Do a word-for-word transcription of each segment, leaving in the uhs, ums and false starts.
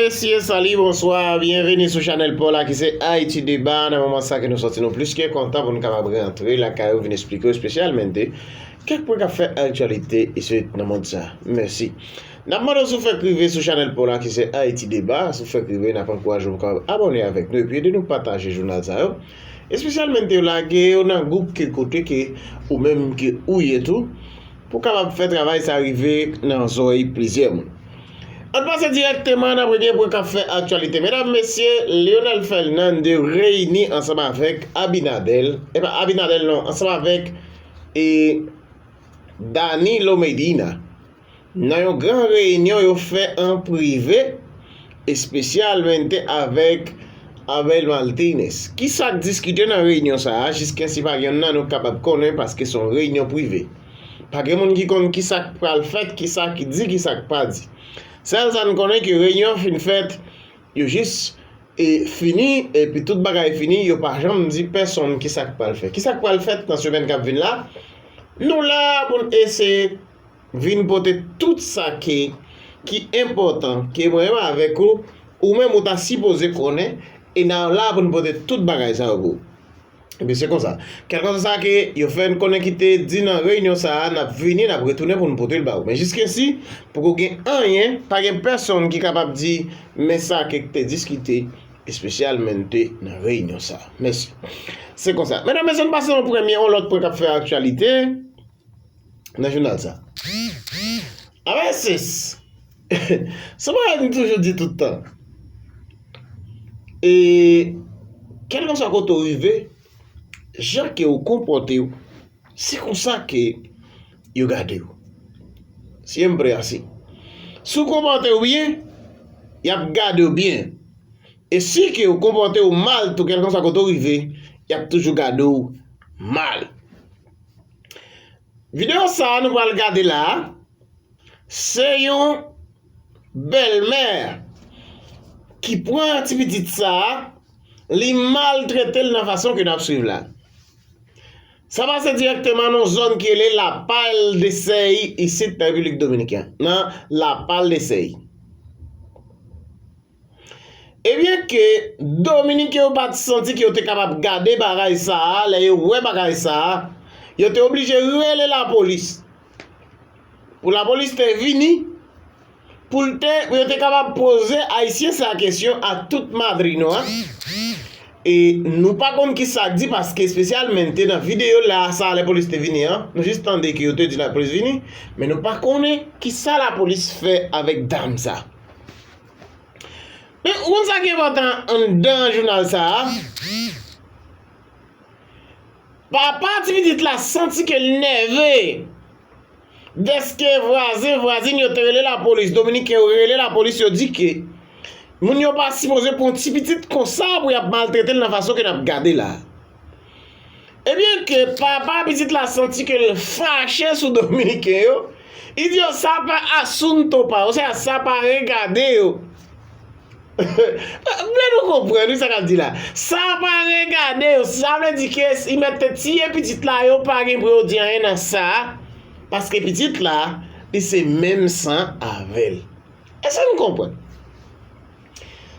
Mesye, sali, bonswa, byenveni sou chanèl pa w la ki se Ayiti Deba. Nan moman sa ke nou sòti, nou plis ke kontan pou nou kapab rantre lakay ou vin esplike w espesyalmente kèk pwen k ap fè aktyalite isit nan mond sa. Mèsi. N ap mande w si w fèk rive sou chanèl pa w la ki se Ayiti Deba. Si w fèk rive, n ap ankouraje w pou w kapab abòne avèk nou epi ede nou pataje jounal sa yo. Espesyalmente yo lage yo nan gwoup ke kote ke ou menm ke ou ye tou, pou w kapab fè travay sa rive nan zòrèy plizyè moun. Ann pase dirèkteman nan premye pwen k ap fè aktyalite. Medam, mesye, Leonel Fernandez reyini ansanm avèk Abinader, e pa Abinader non, ansanm avèk e Danilo Medina nan yon gran reyinyon yo fè an prive, espesyalmente avèk Abel Martinez. Kisa k diskite nan reyinyon sa a? Jiskensi pa gen yonn nan nou kapab konnen paske se yon reyinyon prive. Pa gen moun ki konn kisa k pral fèt, kisa ki di, kisa k pa di. Sèl sa n konnen ke reyinyon an fin fèt, yo jis e fini, epi tout bagay fini, yo pa janm di pèsonn kisa k pral fèt. Kisa k pral fèt nan semèn k ap vin la? Nou la pou n eseye vin pote tout sa ke, ki enpòtan, ke mwen menm avèk ou, ou menm ou ta sipoze konnen, e n a la pou n pote tout bagay sa yo pou ou. Ebyen, se konsa. Kèlkanswa sa ke yo fè n konnen ki te di nan reyinyon sa a, n ap vini, n ap retounen pou n pote l ba ou. Men jiskensi, poko gen anyen, pa gen pèsonn ki kapab di, men sa ke te diskite, espesyalmente nan reyinyon sa a. Mèsi. Se konsa. Medam, mesye, n pase yon premye, yon lòt pwen k ap fè aktyalite nan jounal sa. Avè sis. Se bagay m toujou di tout tan. E kèlkanswa kote w rive, jan ke w konpòte w, se konsa ke yo gade w. Si m pre ase. Si w konpòte w byen, y ap gade w byen. E si ke w konpòte w mal tou, kèlkanswa kote w rive, y ap toujou gade w mal. Videyo sa a nou pral gade la a, se yon bèlmè ki pran ti pitit sa a, li maltrete l nan fason ke n ap swiv la. Sa pase dirèkteman nan yon zòn ki rele Lapal de Sèy isit nan Repiblik Dominiken, nan Lapal de Sèy. Ebyen ke Dominiken yo pa t santi ke yo te kapab gade bagay sa a, lè yo wè bagay sa a, yo te oblije rele lapolis. Pou lapolis te vini, pou l te, pou yo te kapab poze Ayisyen sa a kesyon ak tout madrino a. E nou pa konn kisa k di paske espesyalmente nan videyo la sa a lè polis te vini an, nou jis tande ke yo te di lapolis vini, men nou pa konnen kisa lapolis fè avèk dam sa a. Men, ou konn sa ki enpòtan anndan jounal sa a? Papa ti pitit la santi ke l nève dèske vwazen, vwazin yo te rele lapolis, Dominiken yo rele lapolis, yo di ke moun yo pa sipoze pran ti pitit konsa pou y ap maltrete l nan fason ke n ap gade la. Ebyen ke papa pitit la santi ke l fache sou Dominiken yo, li di yo, "Sa pa asunto pa, osea, sa pa regade yo." M vle nou konprann, wi, sa k ap di la. "Sa pa regade yo." Sa vle di ke si mèt te tiye pitit la, yo pa gen pou yo di anyen nan sa, paske pitit la, li se menm san avè l. Èske n konprann?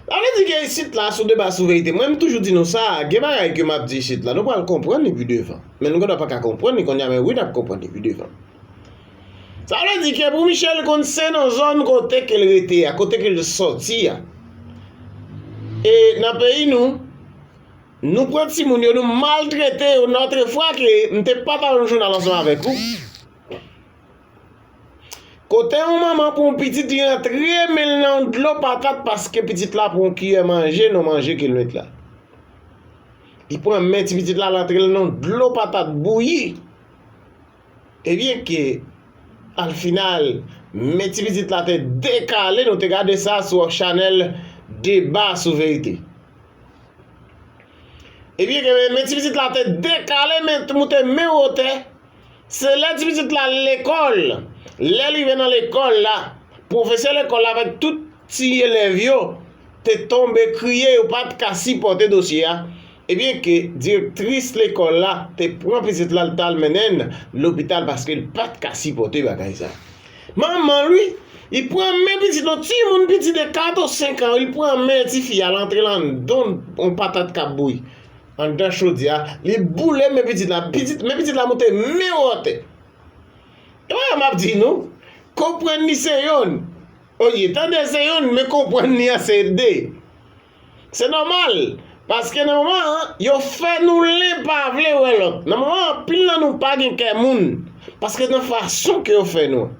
Sa vle di ke isit la, sou Deba sou Verite, mwen, m toujou di nou sa, gen bagay ke m ap di isit la, nou pral konprann li pi devan. Men nou gendwa pa ka konprann li kounye a, men wi, n ap konprann li pi devan. Sa vle di ke pou Michel konn se nan zòn kote ke l rete a, kote ke l sòti a. E nan peyi nou, nou pran timoun yo, nou maltrete yo, nan otrefwa ke m te pataje yon jounal ansanm avèk ou. Kote yon manman pran yon pitit, li rantre men l nan yon dlo patat paske pitit la pran yon kiyè manje nan manje ke l met la. Li pran men ti pitit la, l antre l nan yon dlo patat bouyi. Ebyen ke, al final, men ti pitit la te dekale, nou te gade sa sou chanèl Deba sou Verite. Ebyen ke men ti pitit la te dekale, men moute men wotè. Se lè ti pitit la al lekòl, lè l rive nan lekòl la, pwofesè lekòl la avèk tout ti elèv yo te tonbe kriye, yo pa t ka sipòte dosye a. Ebyen ke direktris lekòl la te pran pitit la, l t al mennen l lopital paske l pa t ka sipòte bagay sa. Manman l, wi, Li pran men pitit, yon timoun piti de kat ou senk an, li pran men tifi a, l antre l anndan yon patat k ap bouyi anndan chodyè a, li boule men pitit la, pitit, men pitit la moute men wotè. E wè, m ap di nou, konprann li se yonn. Oye, tande se yonn, men konprann li an se de. Se nòmal, paske nan moman an, yo fè nou len pa vle wè lòt. Nan moman an, anpil nan nou pa gen kè moun, paske nan fason ke yo fè nou an.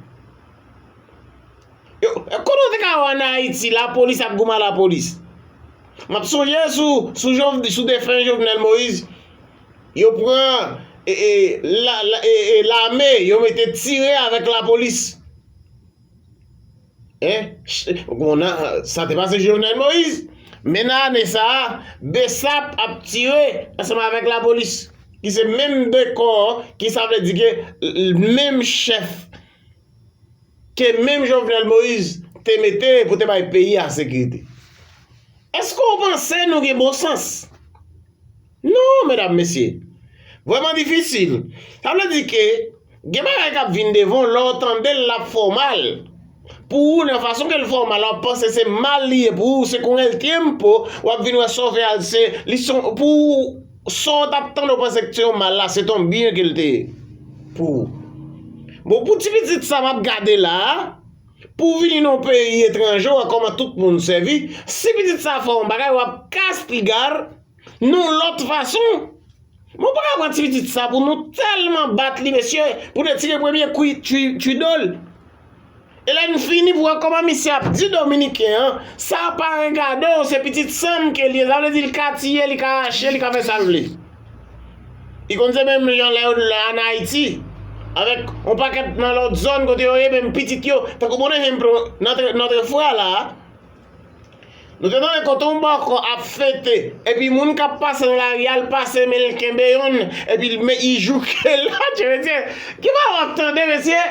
Yo, kote w te ka wè ann Ayiti, lapolis ap goumen ak lapolis? M ap sonje sou, sou, Jov- sou defen Jovenel Moïse, yo pran e, e, la, la, e, e, lame, yo mete tire avèk lapolis. Hein? Ch- bon, nan- sa te pase Jovenel Moïse. Men nan ane sa a, BSAP ap tire ansanm avèk lapolis, ki se menm de kò, ki sa vle di ke l- menm chèf ke menm Jovenel Moïse te mete pou te bay peyi a sekirite. Èske w panse nou gen bon sans? Non, medam, mesye. Vrèman difisil. Sa vle di ke gen bagay k ap vin devan w, lè w tande l, l ap fè w mal. Pou ou, nan fason ke l fè w mal, w ap panse se mal li ye pou ou, se con el tiempo, w ap vin wè sa w fè a, se, li se, pou ou, sa w t ap tande, w panse ke se yon mal la, se te yon byen ke l te ye pou ou. Bon, pou ti pitit sa m ap gade la a, pou w vini nan yon peyi etranje, w wè kòman tout moun sèvi, si pitit sa fè yon bagay, w ap kastigar nan yon lòt fason. Mwen pa ka pran ti pitit sa pou nou tèlman bat li, mesye, pou nou tire premye kou, twi, twi do l. E lè n fini, pou wè kòman misye ap di Dominiken an, sa pa regade w, se pitit san m ke l ye. Sa vle di, li ka tiye, li ka rache, li ka fè sa l vle. Li konn se menm jan lè yo ann Ayiti, avèk yon pakèt nan lòt zòn kote yo ye, menm pitit yo, tankou bon ejemplo, Notre, Notre Frère la, nou te tande kote yon bòkò ap fete, epi moun k ap pase nan lari a, l pase men l kenbe yonn, epi l men, li jouke l. Adje, mesye, ki bagay w ap tande, mesye?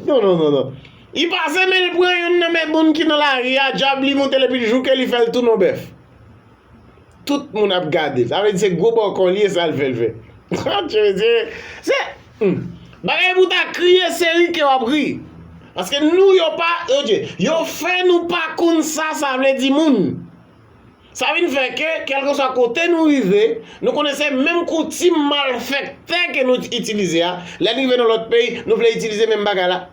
Non, non, non, non. Li pase men l pran yonn nan men moun ki nan lari a, djab li moute l epi l jouke, li fè l tounen yon bèf. Tout moun ap gade l. Sa vle di se gwo bòkò li ye, sa l fè l fè. Adje, mesye, se, hmm. Bagay pou ta kriye, se ri ke w ap ri. Paske nou, yo pa, yo di, yo fè nou pa konn sa sa vle di moun. Sa vin fè ke, kèlkeswa kote nou rive, nou konnen se menm koutim malfektè ke nou itilize a. Lè n rive nan lòt peyi, nou vle itilize menm bagay la.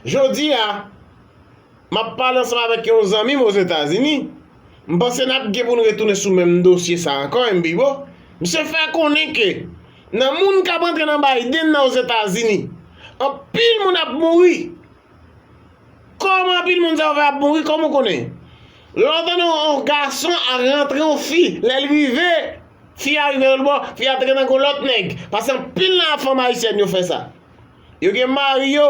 Jodi a, m ap pale ansanm avèk yon zanmi m Ozetazini. M panse n ap gen pou n retounen sou menm dosye sa ankò, M B Bo. Misye fè konnen ke nan moun k ap antre nan Biden nan Ozetazini, anpil moun ap mouri. Kòman anpil moun sa yo fè ap mouri? Kòman w konnen? Lè w tande yon gason a rantre yon fi, lè l rive, fi a rive lòt bò, fi a te gentan gen yon lòt nèg. Paske anpil nan fanm ayisyèn yo fè sa. Yo gen mari yo,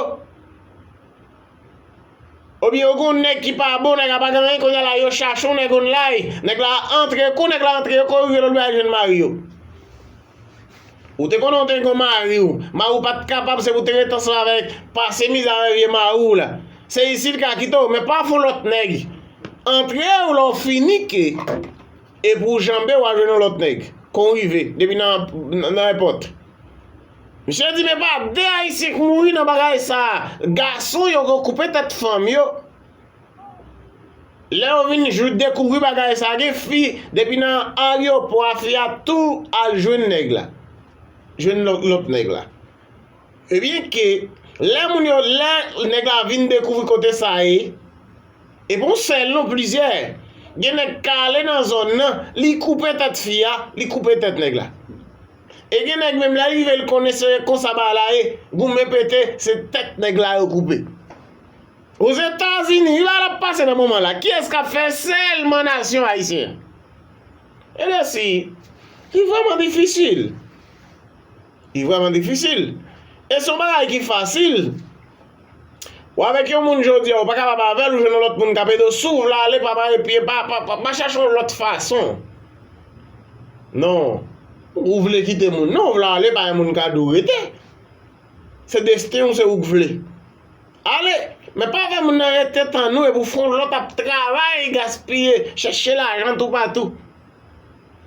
oubyen yo gen yon nèg ki pa bon, nèg la pa gen anyen, kounye a la yo chache yon nèg online, nèg la antre, kou nèg la antre, yo kouri rive lòt bò al jwenn mari yo. Ou te konnen w te gen yon mari w, mari w pa t kapab, se pou w te ret ansanm avèk, pase mizè avèk vye mari w la. Se isit l ka kite w, men pa fè yon lòt nèg antre w lè w fini ke, epi w janbe w al jwenn yon lòt nèg. Kon w rive, depi nan, nan, nan èpòt. Misye di, men pa de Ayisyen k mouri nan bagay sa a. Gason yo, yo koupe tèt fanm yo. Lè yo vin jou dekouvri bagay sa, gen fi, depi nan aryopò a, fi a tou al jwenn nèg la. Jwenn lòt, lòt nèg la. Ebyen ke, lè moun yo, lè nèg la vin dekouvri kote sa ye, e pa yon sèl non, plizyè. Gen nèg k ale nan zòn nan, li koupe tèt fi a, li koupe tèt nèg la. E gen nèg menm lè l rive l konnen se konsa bagay la ye, goumen pete, se tèt nèg la yo koupe. Ozetazini, wi, bagay la ap pase nan moman la. Kiyès k ap fè? Sèlman nasyon ayisyen. E de si, li vrèman difisil. Li vrèman difisil. E se yon bagay ki fasil. Ou avèk yon moun jodi a, ou pa kapab avè l, ou jwenn yon lòt moun k ap ede w, si w vle ale, pa mare pye, pa, pa, pa, pa chache yon lòt fason. Non. Ou vle kite moun nan, ou vle ale, pa gen moun ka di w rete. Se desten w, se ou k vle. Ale, men pa fè moun nan rete tann ou epi w fè yon lòt ap travay, gaspiye, chèche lajan toupatou.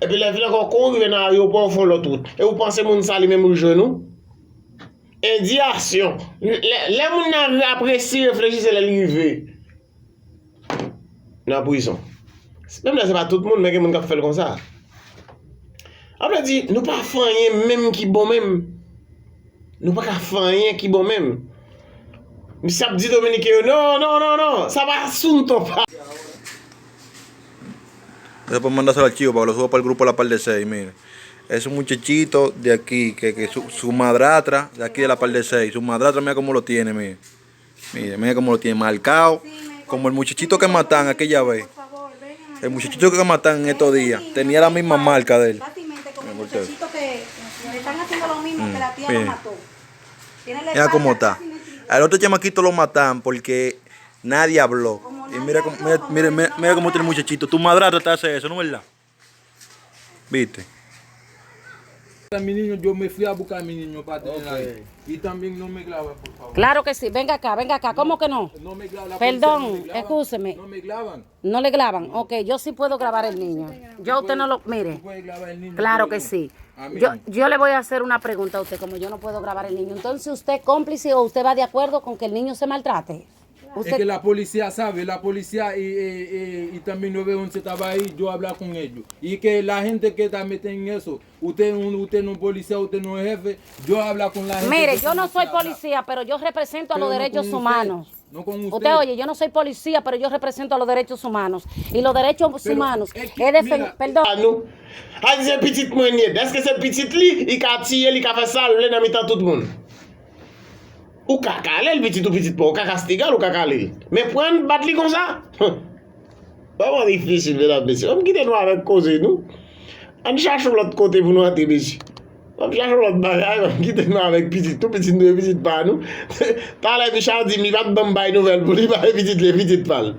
Epi lè vin ankò, kon w rive nan ayewopò, w fè yon lòt wout. E ou panse moun sa li menm ou jwenn ou? Endiyasyon. Lè, lè moun nan apresye, reflechi, se lè l rive nan prizon. Menm lè se pa tout moun, men gen moun k ap fè l konsa. Sa vle di, nou pa fè anyen menm ki bon menm. Nou pa ka fè anyen ki bon menm. Misye ap di Dominiken yo, non, non, non, non, sa pa Asunto, pa. Esa pa manda saludo al chico, Pablo, suba para el grupo La Par de Seis, mire. Es un muchachito de aquí, que, que su, su madrastra, de aquí de La Par de Seis, su madrastra, mira cómo lo tiene, mire. Mire, mira cómo lo tiene marcado, como el muchachito que matan aquella vez. El muchachito que matan estos días tenía la misma marca de él. Fácilmente como el muchachito que le están haciendo lo mismo que la tía lo mató. Tiene la espalda casi. Mira cómo está. Al otro chamaquito lo matan porque nadie habló. Y mira cómo, mira, mira, mira, mira cómo tiene el muchachito. Tu madrastra te hace eso, ¿no es verdad? ¿Viste? Mi niño, yo me fui a buscar a mi niño para tener ahí. Ok. Y también no me graban, por favor. Claro que sí, venga acá, venga acá, ¿cómo que no? No me graban, la policía no me graban. Perdón, excúseme. No me graban. No le graban. Ok, yo sí puedo grabar el niño. Yo usted no lo, mire. Tú puedes grabar el niño. Claro que sí. A mí no. Yo, yo le voy a hacer una pregunta a usted, como yo no puedo grabar el niño. Entonces, ¿usted es cómplice o usted va de acuerdo con que el niño se maltrate? Es que la policía sabe, la policía y, y, y, y también nueve once estaba ahí, yo hablaba con ellos. Y que la gente que está metida en eso, usted un, usted no policía, usted no jefe, yo habla con la gente. Mire, yo no soy policía, pero yo represento a los derechos humanos. No con usted. Usted oye, yo no soy policía, pero yo represento a los derechos humanos. Y los derechos humanos es defender, perdón. A di se pitit mwen li ye. Dèske se pitit li, li ka tiye, li ka fè sa l vle nan mitan tout moun. Ou ka kale l, pitit ou pitit pa w, ou ka kastigal, ou ka kale l. Men pran bat li konsa? Vrèman difisil, medam, mesye. Ann kite nou avèk koze nou. Ann chache yon lòt kote pou nou antre, mesye. Ann chache yon lòt bagay, ann kite nou avèk pitit nou, pitit nou e pitit pa nou. Talè Michard di m li pa t ban m bay nouvèl pou li, bay pitit li e pitit pa l.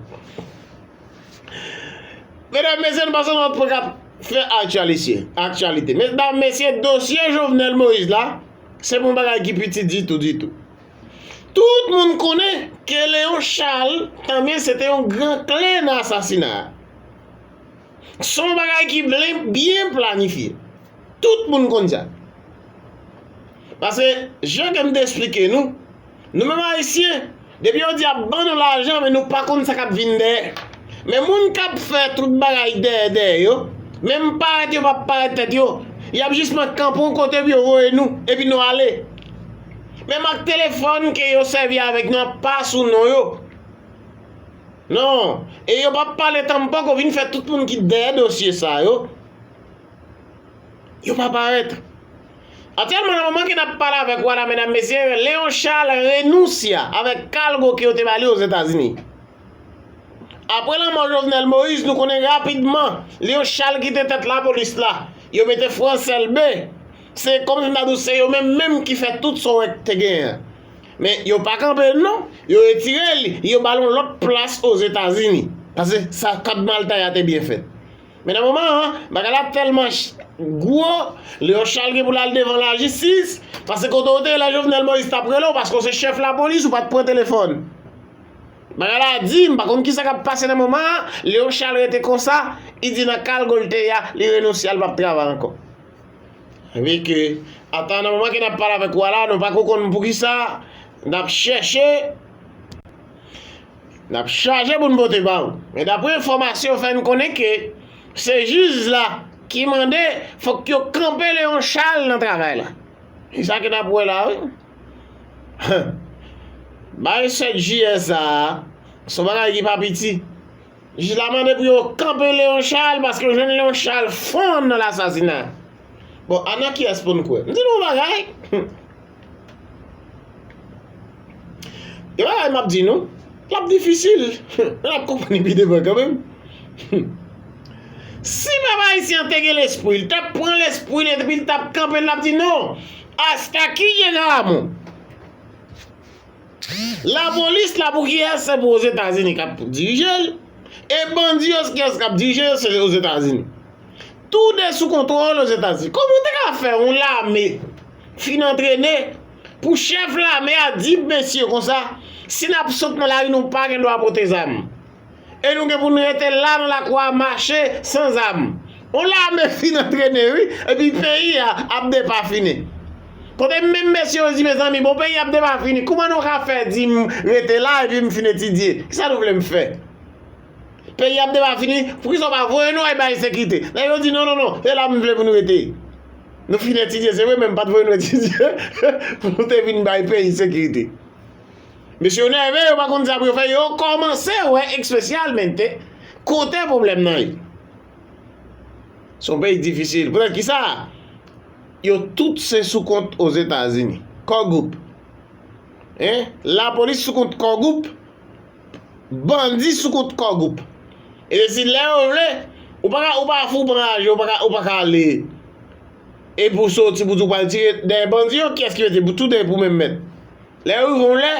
Medam, mesye, nou pase nan lòt pwen k ap fè aktyalite. Aktyalite. Medam, mesye, dosye Jovenel Moïse la, se pa yon bagay ki piti ditou, ditou. Tout moun konnen ke Léon Charles tanmen se te yon gran kle nan asasina a. Se yon bagay ki byen, byen planifye. Tout moun konn sa. Paske, jan ke m te esplike nou, nou menm Ayisyen, depi yo di y ap ban nou lajan, men nou pa konn sa k ap vin dèyè. Men moun k ap fè tout bagay dèyè, dèyè yo, menm parèt yo p ap parèt tèt yo, y ap jisman kanpe yon kote epi yo voye nou, epi nou ale. Menm ak telefòn ke yo sèvi avèk nou an pa sou non yo. Non, e yo p ap pale tanpòk, yo vin fè tout moun ki dèyè dosye sa yo. Yo pa parèt. Aktyèlman, nan moman ke n ap pale avèk ou a la, medam, mesye, Léon Charles renounse avèk kalgo ke yo te ba li Ozetazini. Apre lanmò Jovenel Moïse, nou konnen rapidman, Léon Charles kite tèt lapolis la. Yo mete Frans Elbe. Se kòmsi m ta di w, se yo menm menm ki fè tout sa w wè k te genyen an. Men yo pa kanpe l non, yo retire l, yo ba l yon lòt plas Ozetazini. Paske sa, kad Malta a te byen fèt. Men nan moman an, bagay la tèlman ch-, gwo, Léon Charles gen pou l al devan lajistis, paske kote w te ye la Jovenel Moïse t ap rele w, paske w se chèf lapolis, ou pa t pran telefòn. Bagay la di, m pa konn kisa k ap pase nan moman an, Léon Charles rete konsa, li di nan kalgo l te ye a, li renonse a, l p ap travay ankò. Epi ke, ata nan moman ke n ap pale avèk ou a la, nou pako konn poukisa, n ap chèche, n ap chaje pou n pote ba ou. Men daprè enfòmasyon yo fè n konnen ke se jij la ki mande fòk yo kanpe Léon Charles nan travay la. E sa ke n ap wè la, wi. Bay sèt jiyè sa a, se yon bagay ki pa piti. Jij la mande pou yo kanpe Léon Charles paske yo jwenn Léon Charles fon nan lasasina. Bon, a nan kiyès pou n kwè? M di nou yon bagay. Yon bagay m ap di nou, l ap difisil. Men n ap konprann li pi devan kanmenm. Si pèp ayisyen an te gen lespri, li t ap pran lespri li epi li t ap kanpe, l ap di non. Asta ki ye Garamou? Lapolis la pou kiyès? Se pou Ozetazini k ap dirije l. E bandi yo, kiyès k ap dirije yo? Se Ozetazini. Tou de sou kontwòl Ozetazini. Kòman w te ka fè yon lame fin antrene pou chèf lame a di mesye konsa, si n ap sot nan lari, nou pa gen dwa pote zam? E nou gen pou n rete la nan lakou a mache san zam. On lame fin antrene, wi, epi peyi a ap depafine. Kote menm mesye yo di, mezanmi, bon, peyi ap depafini, kouman nou ka fè di m rete la epi m fin etidye? Kisa nou vle m fè? Peyi ap depafini, poukisa w pa voye nou al bay sekirite? Nèg yo di, non, non, non, se la m vle pou nou rete. Nou fin etidye, se vre, men m pa t voye nou etidye pou nou te vin bay peyi sekirite. Mesye yo nève, yo pa konn sa pou yo fè, yo kòmanse wè espesyalmente kote pwoblèm nan ye. Se yon peyi difisil. Poutèt kisa? Yo tout se sou kont Ozetazini. Core Group. Hein? Lapolis sou kont Core Group. Bandi sou kont Core Group. E si lè yo vle, ou pa ka, ou pa fou pran aje, ou pa ka, ou pa ka ale. E pou soti, pou di w pral tire dèyè bandi yo, kiyès ki mete pou tou dèyè pou menm mèt? Lè yo rive yon lè,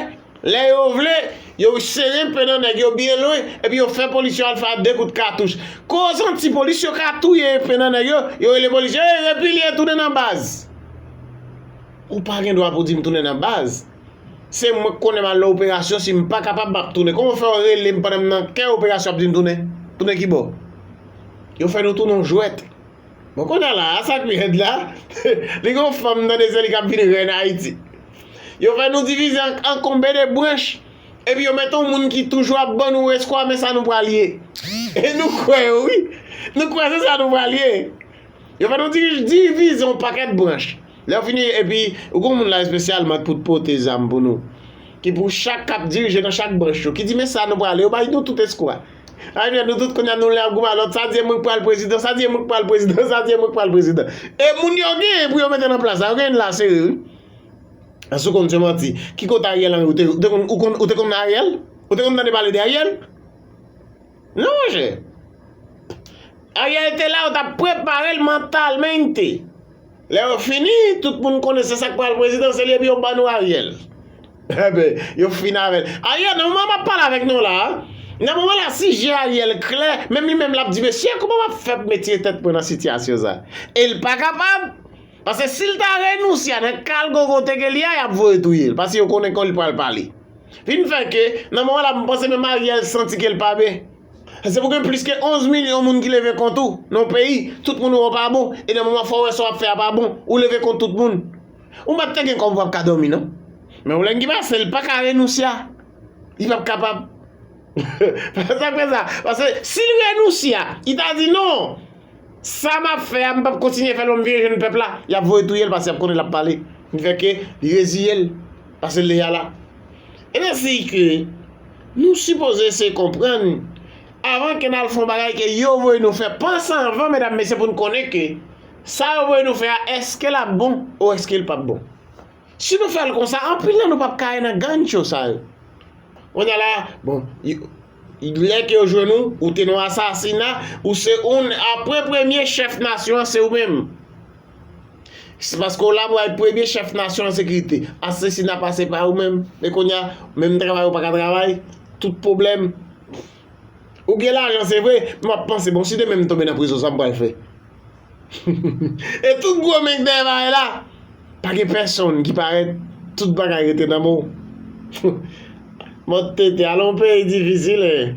lè yo vle, yo sere enpe nan nèg yo byen lwen, epi yo fè polis yo al fè de kout katouch. Koz anti polis yo ka touye enpe nan nèg yo, yo rele polis yo, ey, repilye, tounen nan baz. Ou pa gen dwa pou di m tounen nan baz. Se mwen k konnen m al nan operasyon, si m pa kapab, m ap tounen. Kòman w fè w rele m pandan m nan kè operasyon ap di m tounen? Tounen ki bò? Yo fè nou tounen yon jwèt. Bon, kounye a la, sa k pi rèd la, li gen yon fanm nan dezè li k ap vin rèn Ayiti. Yo fè nou divize an, an konbe de branch, epi yo mete yon moun ki toujou ap ban nou eskwa, men sa nou pral ye. E nou kwè yo, wi. Nou kwè se sa nou pral ye. Yo fè nou di-, divize yon pakèt branch. Lè yo fini, epi, ou gen yon moun la espesyalman ki pou pote zam pou nou. Ki pou chak k ap dirije nan chak branch yo. Ki di, men sa nou pral ye, yo bay nou tout eskwa. Ay, men nou tout kounye a nou lè ap goumen a lòt. Sa di e mwen k pral prezidan, sa di e mwen k pral prezidan, sa di e mwen k pral prezidan. E moun yo genyen pou yo mete nan plas la, yo genyen la sere, wi. Èske w konn se manti? Ki kote Ariel Henry ou te, ou te konn, ou konn, ou te konn Ariel? Ou te konn tande pale de Ariel? Non, monchè. Ariel te la, yo t ap prepare l mantalmente. Lè yo fini, tout moun konnen se sa k pral prezidan, se li epi yo ban nou Ariel. Enben, yo fin avè l. Ariel, nan moman m ap pale avèk nou la, nan moman la, si je Ariel klè, menm li menm l ap di, mesye, kòman m ap fè pou m retire tèt mwen nan sitiyasyon sa? E l pa kapab, paske si l ta renounse a nan kal gogo kote ke li a, y ap voye touye l, paske yo konnen kò li pral pale. Vin fè ke, nan moman la, m panse menm Ariel santi ke l pa byen. Se pou gen plis ke onz milyon moun ki leve kont ou nan yon peyi, tout moun wè w pa bon, e nan moman fò w wè sa w ap fè a pa bon, ou leve kont tout moun. Ou mèt te gen kòb ou p ap ka dòmi, non. Men yon lè ki pase, l pa ka renounse a. Li p ap kapab. Sa k fè sa? Paske si l renounse a, li ta di non. Sa m ap fè a, m p ap kontinye fè l, m vire jwenn pèp la. Y ap voye touye l, paske y ap konnen l ap pale. Li fè ke li reziye l, paske l deja la. E nan si ke nou sipoze eseye konprann, avan ke n al fè yon bagay ke yo voye nou fè, panse anvan, medam, mesye, pou n konnen ke sa yo voye nou fè a, èske l ap bon ou èske l p ap bon? Si nou fè l konsa, anpil nan nou p ap ka al nan gang cho sa yo. Kounye a la, bon, y-, y-, lè ke yo jwenn ou, ou te nan asasina, ou se youn, apre premye chèf nasyon an, se ou menm. Se paske w la pou al premye chèf nasyon an sekirite. Asasina pase pa ou menm. Men kounye a, menm travay ou pa ka travay, tout pwoblèm. Ou gen lajan, se vre, men w ap panse, bon, si demen m tonbe nan prizon, sa m pral fè? E tout gwo men k dèyè bagay la, pa gen pèsonn ki parèt, tout bagay rete nan men w. Mòd tete, ale yon peyi difisil, en.